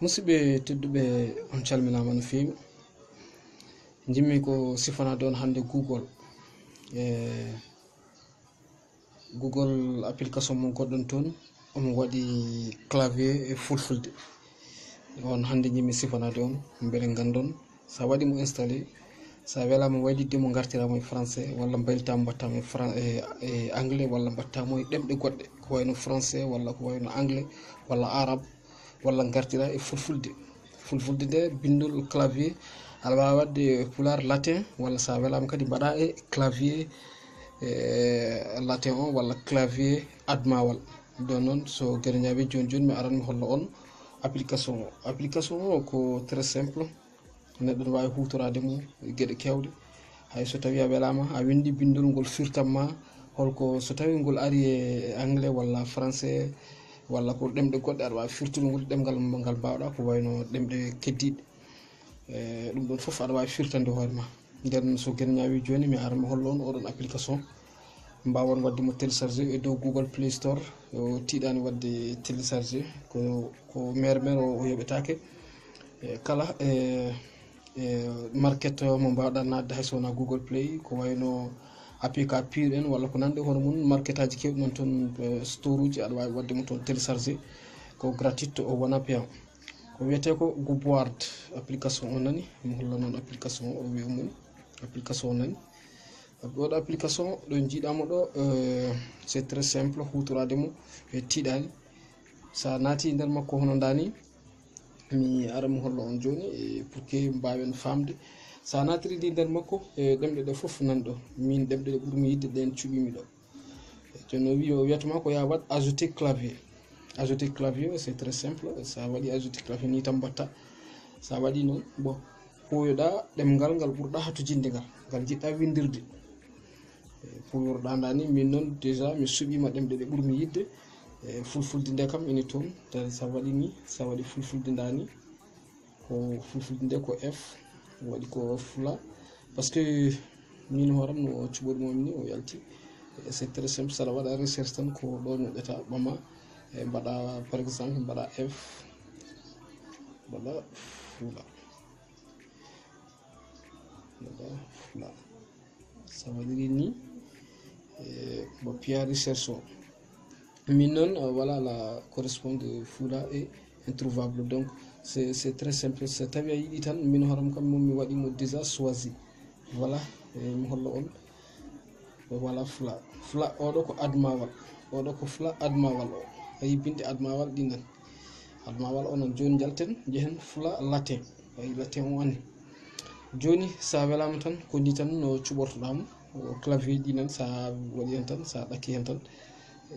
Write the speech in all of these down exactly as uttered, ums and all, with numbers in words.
Musidɓe tedduɓe, on calminaama no feewi. Njimmi ko sifanaade on hannde Google. E Google application mo goɗɗon toon, omo waɗi clavier e fulfulde. On hannde njimmi sifanaade on, mbele nganndon. Sa waɗi mo installé, sa welaama waylitde mo, ngartiraa mo e français, walla mbaylita mo mbaɗta mo e fran-, e, e anglais, walla mbaɗta mo e ɗemɗe goɗɗe, ko wayno français, walla ko wayno anglais, walla arabe, walla ngartira e fulfulde. Fulfulde nde, binndol clavier, aɗa waawi waɗde pulaar, latin, walla sa welaama kadi mbaɗa e clavier, e latin o, walla clavier admawal. Ɗon noon, so gere ñaawi jooni jooni, mi aran mi holla on application o. Application o ko très simple. Neɗɗo no waawi huutoraade mo e geɗe keewɗe. Hay so tawii a welaama, a winndi binndol ngol firtan ma, holko so tawii ngol ari e anglais walla français, walla ko ɗemɗe goɗɗe, aɗa waawi firtude ngol ɗemngal ngal mbaawɗa, ko wayno ɗemɗe keddiiɗe. E, ɗum ɗon fof aɗa waawi firtande hoore ma. Nden so gere ñaawi jooni, mi ara mi holla on oɗon application. Mbaawon waɗde mo télécharger e dow Google Play Store. O tiiɗaani waɗde télécharger, ko, ko mere mere o, o yoɓetaake. E, kala, e, e, market mo mbaawɗa naatde hay so wonaa Google Play, ko wayno A P K Pure en walla ko nanndi hono mum, marketaaji keewɗi nan toon, e, store uji, aɗa waawi waɗde mo toon télécharger. Ko gratuit, o wonaa payant. O wiyetee ko Gooboard application o nani, mi holla noon application o, o wiya moni application o nani. Oɗo application ɗo njiiɗaa mo ɗo, euh, c'est très simple huutoraade mo, e tiiɗaani. Sa naati nder makko hono ndaa ni, mi ara mi holla on jooni, e pour que mbaawen faamde. Sa naatiri ndi nder makko, e ɗemɗe ɗe fof nan ɗo. Min ɗemɗe ɗe ɓurmi yiɗde ɗen cuɓimi ɗo. Jooni o wi, o wiyata ma ko ya waɗ ajouter clavier. Ajouter clavier, c'est très simple. Sa waɗi ajouter clavier ni tan mbatta. Sa waɗi noon, bon, puuyoɗaa ɗemngal ngal ɓurɗaa hatojinde ngal, ngal njiɗɗaa winndirde. E, puuyorɗaa ndaa ni, min noon déjà mi suɓiima ɗemɗe ɗe ɓurmi yiɗde. E, fulfulde nde kam ene toon. Tawi sa waɗi ni, sa waɗi fulfulde ndaa ni, ko fulfulde nde ko F, waɗi ko fula. Parce que min hooram no cuɓoɗi mom ni o yalti. E, c'est très simple, saɗa waɗa recherche tan ko ɗo ñoƴƴata ɓama. E, mbaɗa, par exemple, mbaɗa F, mbaɗa fula. Mbaɗa fula. Sa waɗiri ni, e, mo piya recherche o. Min noon, euh, voilà, la correspond de fula est introuvable. Donc, c'est, c'est très simple. So tawi a yiɗi tan, min horam kam moom mi waɗi mo déjà choisi. Voilà, e, mi holla on. Voilà, fula. Fula, oɗo ko admawal. Oɗo ko fula admawal o. A yi binndi admawal ɗi nan. Admawal o noon. Jooni njalten, njehen fula latin. A yi latin o anni. Jooni, sa welaama tan, ko ni tan no cuɓortoɗaa mo. O clavier ɗi nan, sa waɗi hen tan, sa ɗakki hen tan,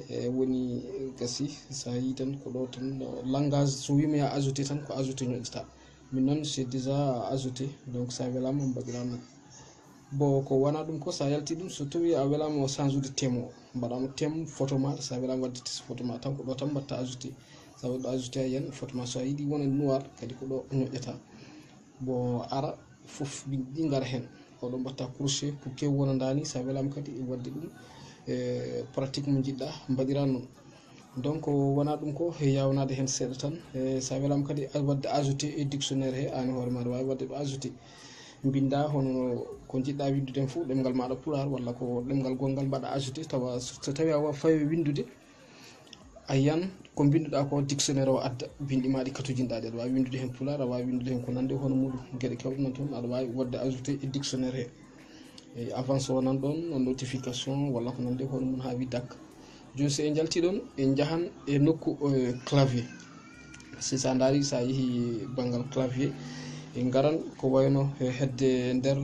e, woni gasi, sa yi tan ko ɗo tan, no langage, so wiima ya ajouter tan, ko ajouter ñoƴƴata. Min noon, c'est déjà ajouté, donc sa welaama mbaɗiraa noon. Bon, ko wona ɗum ko, sa yalti ɗum, so tawi a welaama o change de thème o, mbaɗa mo thème photo ma, sa welaama waɗde photo ma tan, ko ɗo tan mbatta ajouter. Sa waɗi ajouter a yiyan photo ma, so a yiɗi wona noir, kadi ko ɗo ñoƴƴata. Bon, ara fof ɗi, ɗi ngara heen. Oɗo mbatta crochet pour que wona ndaa ni, sa welaama kadi e waɗde ɗum, e pratique mo njiɗɗaa, mbaɗiraa noon. Donc, wona ɗum ko he yawnaade heen seeɗa tan. E sa welaama kadi a waɗde ajouter e dictionnaire he, aan e hoore ma aɗa waawi waɗde ɗo ajouter. Mbinnda hono ko njiɗɗaa winndude heen fof, ɗemngal maaɗa pulaar walla ko ɗemngal gonngal mbaɗa ajouter, tawa so tawi a wa-, fawi winndude, a yiyan ko mbinnduɗaa ko dictionnaire o adda, binndi ma ɗi katojinɗaa ɗi, aɗa waawi winndude heen pulaar, aɗa waawi winndude heen ko nanndi hono muɗum, geɗe keewɗe nan toon, aɗa waawi waɗde ajouter e dictionnaire he. E avance o nan ɗoon, notification walla ko nanndi hono mum haa wi dakka. Jooni so en njalti ɗoon, en njahan e nokku, e, clavier. Si sa ndaari, sa yehi banngal clavier, en ngaran ko wayno he hedde nder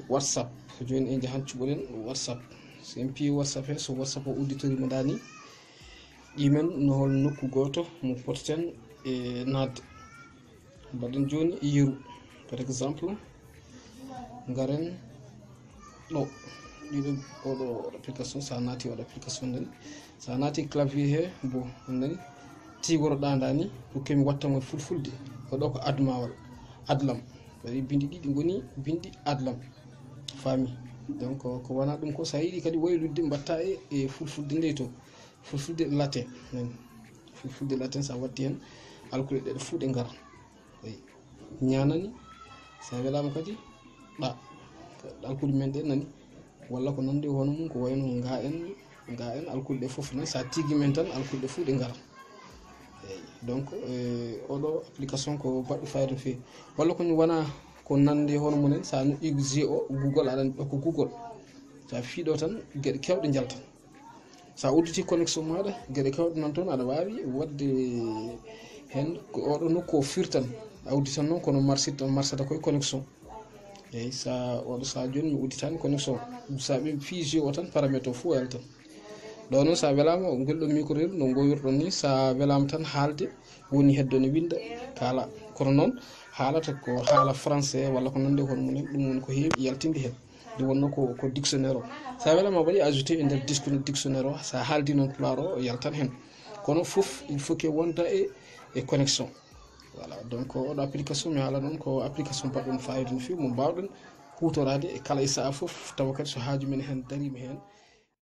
WhatsApp. Jooni en njahan cuɓoɗen WhatsApp. So en piyi WhatsApp he, so WhatsApp o udditoriima ndaa ni, email no hol nokku gooto mo pototen e naatde. Mbaɗen jooni yeru, par exemple, ngaren ɗo, ɗiɗo, oɗo application, sa naati oɗo application nden, sa naati clavier he, bo, on nani, tigoroɗaa ndaa ni, pour que mi watta mo e fulfulde, oɗo ko admawal, adlam, waɗi binndi ɗiɗi ngoni binndi adlam, faami. Donc, ko wona ɗum ko, sa yiɗi kadi wayludde, mbatta e, e fulfulde nde to. Fulfulde latin, nani. Fulfulde latin, sa watti heen, alkuɗe ɗe fuu ɗe ngara. Eyi, ñaanani, so a welaama kadi, ɗa, alkuɗe men ɗe nani, walla ko nande hono mum, ko wayno nga en, nga en, alkuɗe ɗe fof noon, so a tigi men tan, alkuɗe ɗe fuu ɗe ngara. Eyi, donc, eh, oɗo application ko baɗɗo fayida no feewi. Walla ko wona ko nande hono mumen, so a nuɗɗi G O, Google, aɗa anndi ɗo ko Google. So a fiiɗo tan, geɗe keewɗe njaltan. So a udditi connexion maaɗa, geɗe keewɗe noon toon aɗa waawi waɗde heen ko oɗo nokku o firtan. A udditan noon kono marsita, marsata koye connexion. Eyi, sa oɗo sa jooni mi udditaani connexion. Sa ɓe fii G O tan paramètre o fof o yaltan. Ɗo noon sa welaama ngol ɗo micro rel no ngoyirɗon ni, sa welaama tan haalde woni heddo ne winda kaala. Kono noon haalata ko haala français walla ko nande hono mum en, ɗum woni ko heewi yaltinde heen. Nde wonno ko, ko dictionnaire o. Sa welaama waɗi ajouté e nder disque-, dictionnaire o, sa haaldi noon pulaar o, o yaltan heen. Kono fof, il faut que wonda e, e connexion. Voilà, donc oɗo application mi haala noon ko application baɗɗo no fayida no feewi, mo mbaawɗen huutoraade e kala e sahaa fof, tawa kadi so haaju men heen dariima heen,